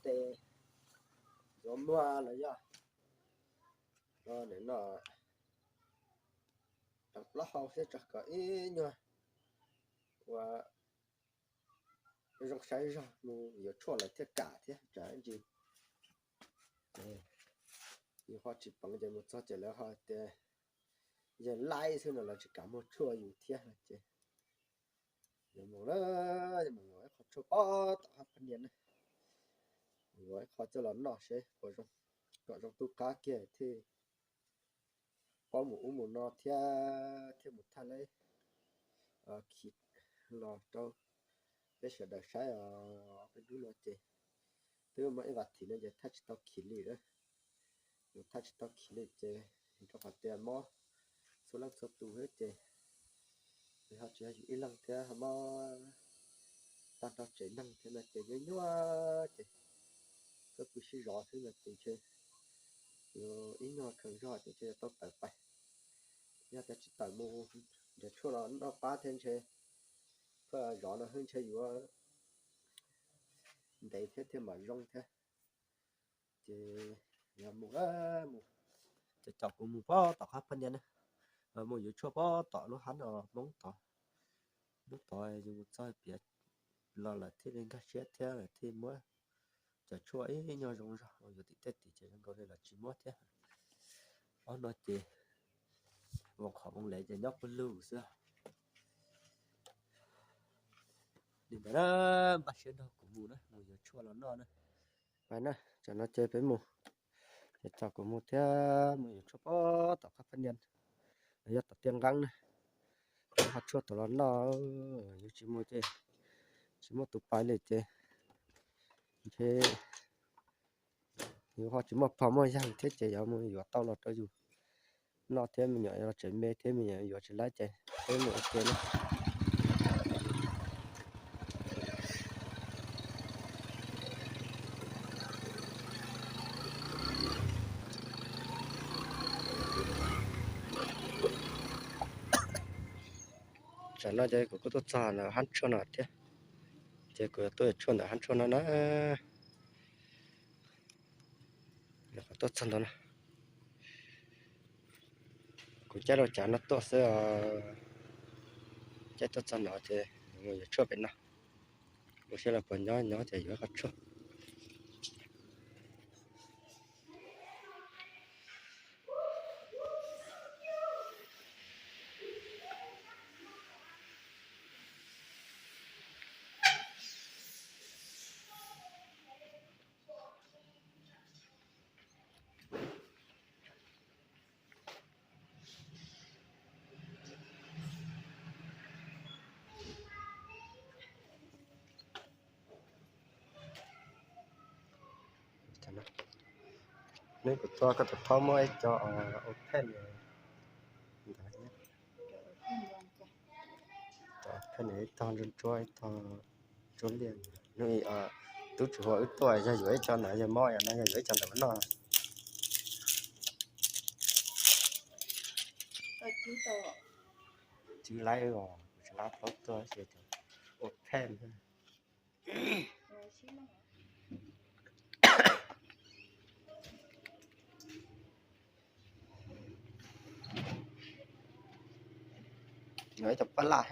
Tes yuav muag los yog no, tseem plaub hau thiab, tseem kom ib nyuag ua zoo saib zog, mus yuav tshuaj lawv thiaj kam thiab, tsam ntsis yus ho tsis peev ces mus txog ces lawv ho tias yawg laib xwb no, lawv tsis kam muag tshuaj yus thiab no ces yuav mus na, yuav mus yuav ib qho tshuaj pob tom qab phab nias na, yuav ib qho coj los noj seb puas zoo, kom zoo tub qab kiag thiaj paub mus ub mus no thiab, thiaj mus thaj leb khiv los rau peb sawv daws saib os. Peb hnub no ces twb muaj ib vas thiv no ces thaj tsis tau khiv li, mus thaj tsis tau khiv li ces rau qhov tias mob txhua leej txhua tus thiab ces ho tsis yog yus ib leeg thiab, ho mob tag nrho tsev neeg thiab no ces nyuaj nyuaj ces txhob pw sib zov xwb no ces ntshe yuav ib nyuag kheev zog ces ntshe yuav tau tawm pais. Yog tias tsis tawm mus nrhiav tshuaj los noj pab thiab ntshe pheej zov no xwb ntshe yuav ntev thiab thiaj mam zoo thiab. Ces yog mus, mus, ces coj kuv mus pob tom qab phab nias na, mus yuav tshuaj pob tom lub hab no Hmoob tod. Hnub tod yus mus txog piav los lawv thiaj li nkag siab thiab lawv thiaj muab cov tshuaj ib nyuag zoo zog, yuav tim tej tim ces zoo nkaus li lawv tsis muab thiab. Ob no ces voos qhov voos lev ces nyob pawg lug xwb. Li ntawd na, npaj siab nrog kuv mus na, mus yuav tshuaj los noj na. Pais na, tsam no ces peb mus, ces coj kuv mus thiab mus yuav tshuaj pob tom qab phab nias, los yog tom tiaj nqeeb na. Ho tshuaj tom los noj, yus tsis mus ces tsis muaj tus pais li ces ntshe yus ho tsis muaj pog muaj yawg thiab ces yuav mus yuav tau los rau yus noj thiab me nyuam los tseem me thiab me nyuam yuav tsis laib ces peb mus ua ke na. Tsam no ces kuv kuj tuaj txog ntawm hab tshuaj no thiab, ces kuv tuaj yuav tshuaj ntawm hab tshuaj no na. Tuaj txog ntawd no, kuv caij lub cav no tuaj xwb os. Caij tuaj txog no ces mus yuav tshuaj pem no, mus saib los puas nyob, nyob ces yuav qhov tshuaj. Neb kuv tua koj tus thob muab ib co ua pheej ntawd, ua pheej ib tog ntsuab ntsuab ib tog ntsuab liaj. Hnub tub tsis hu wb tuaj, yog yuav ib co ntawd yog mob no, yog yuav ib co ntawd noj. Cwb laib os, kuv tsis lab plaub tuaj ces ua pheej. Ib co pab laj.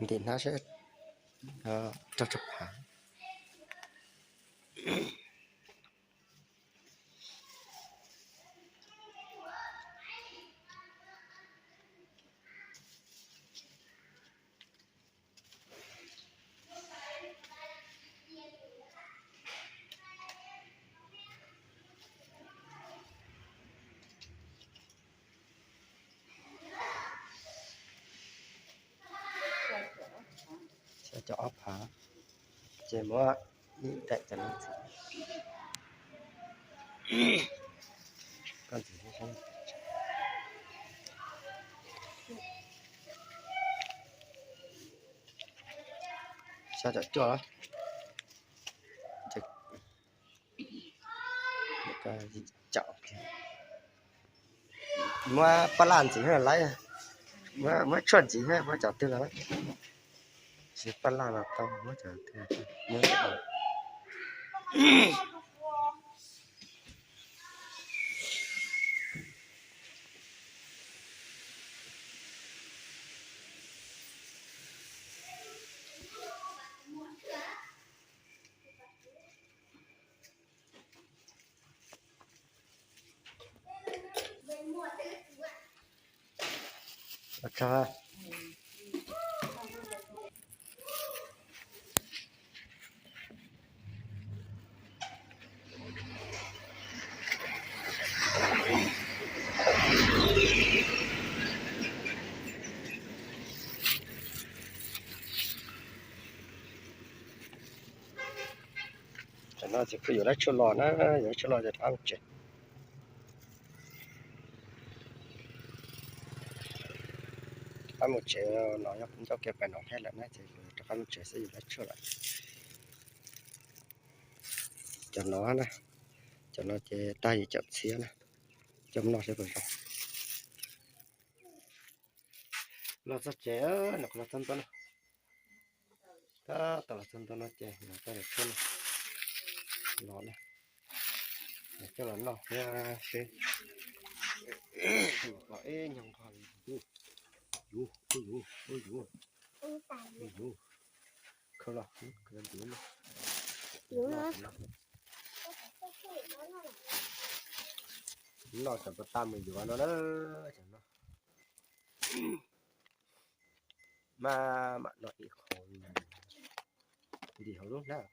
Ntim hnab seb, rau rau phav. Xya caum ob phav, ces muab ib daim cov no ntxiv. Koj ntxiv, xya caum cuaj. Caum, muab paj laj ntxiv lawm, muab tshuaj ntxiv, muab cov twg los tsis, paj laj los tau, muab cov twg. Tam no ces kuj yuav lab tshuaj los na, yuav lab tshuaj los ces rov qab mus tsev. Rov qab mus tsev, no yog ncauj kev pais no thiab lawm na, ces rov qab mus tsev xwb, yuav lab tshuaj lawm. Cov no na, cov no ces tag yim caum txhiab na, coj mus noj seb puas zoo. Los txog tsev, los txog ntua no, tab tom los txog ntua no ces los txog lawm tsheb no, los na, coj los noj thiab seb. Los ib nyuag nqho, yuv, yuv, yuv, yuv, yuv, khawb los, noj cov pas tas mus yuav no na, cov no. Mas mam no ib qho ntim hauv lub hlab.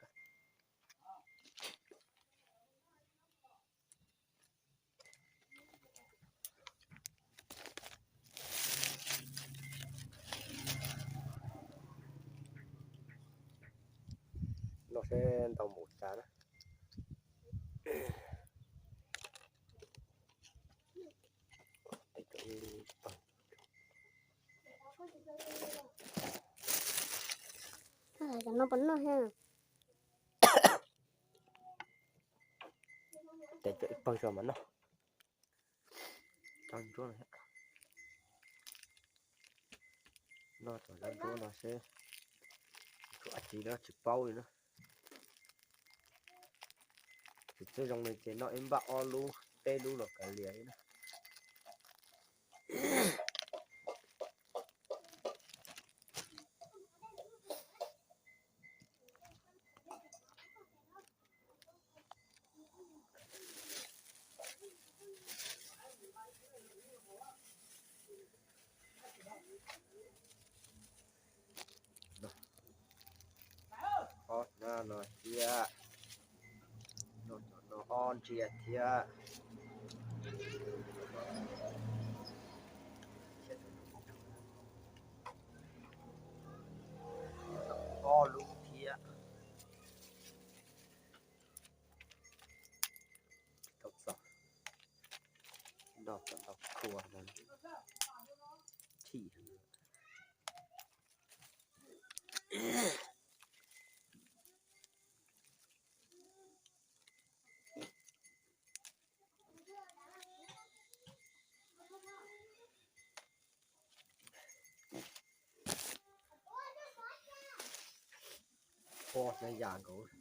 No seb ntau mus ua cas na. Cov no puas noj thiab? Tes cov ib pawg zog mas noj. Noj tom zaj nruab no seb, tshuav dab tsi no tsis paub li na. Tsis txawj zoo li ces noj ib npaj ob lub peb lub los kav liam li na. Ob hnab no thiab, no cov no ob ntsiav thiab, ob lub thiab. Tau txog, no tau khua no, thim. Ua na yam nkaus.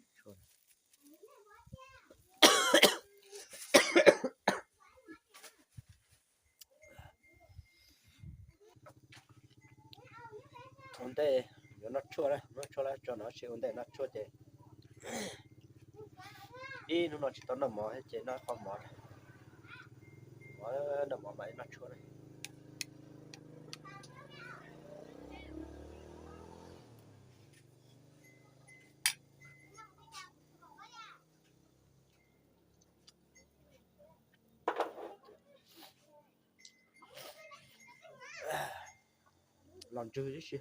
Ua ntej yuav noj tshuaj na, noj tshuaj lawm tso no, tsis ua ntej noj tshuaj ces, Ib hnub no tsis tau noj mov thiab ces noj qhov mov, mov, noj mov mam li noj tshuaj na. Los ntswg tib si.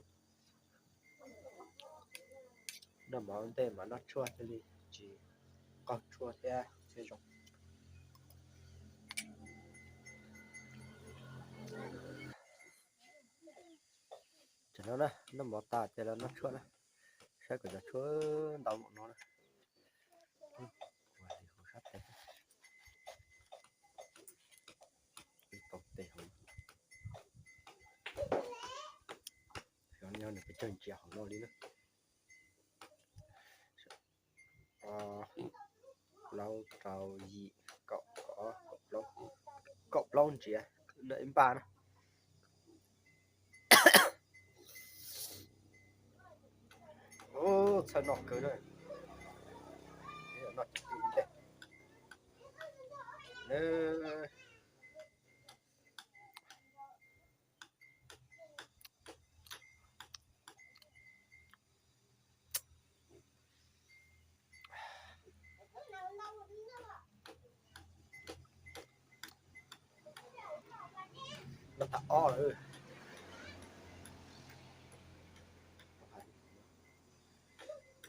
Noj mov ntej mas noj tshuaj thiaj li tsis qaug tshuaj thiab thiaj zoo. Tam no na, noj mov tas ces los noj tshuaj na. Saib kom cov tshuaj ntau npaum no na. Hauv sab tes, tau tes hauv. Xyov nws pes tsawg ntsia hauv no li na. Plaub rau yim, kaum, kaum plaub, kaum plaub ntsiav, noj ib npaj na. Txhawj noj kawg na. Noj tsis tau ntej. Noj tag ob lawm.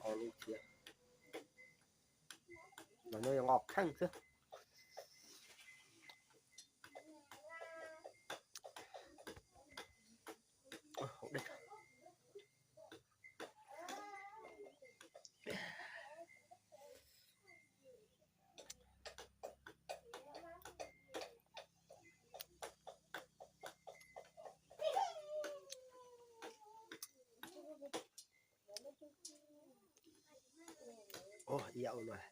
Ob lub thiab. Los nyob nqos kheej xwb. Ua ib yam ua luaj.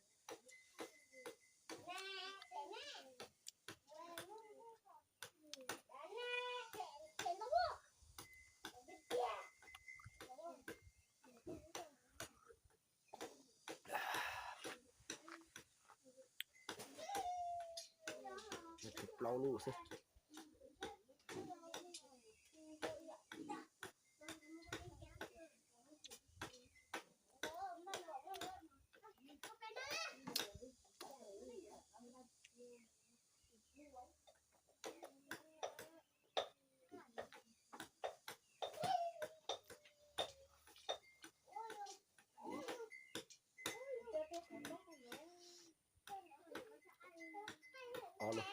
Plaub lub xwb. Ob lub.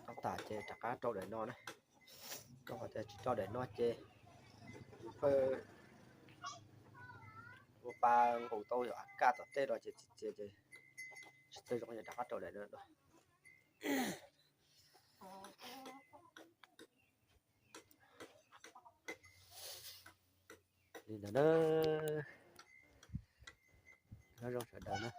Tau tas ces rov qab rau daim no na. Koj qhov tias tsis rau daim no ces ua pa nqus tau yog a kaj tom tej los ces txias txias ces tsis txawj zoo, rov qab rau daim no dua. Li ntawd na. Nyob zoo sawv daws na.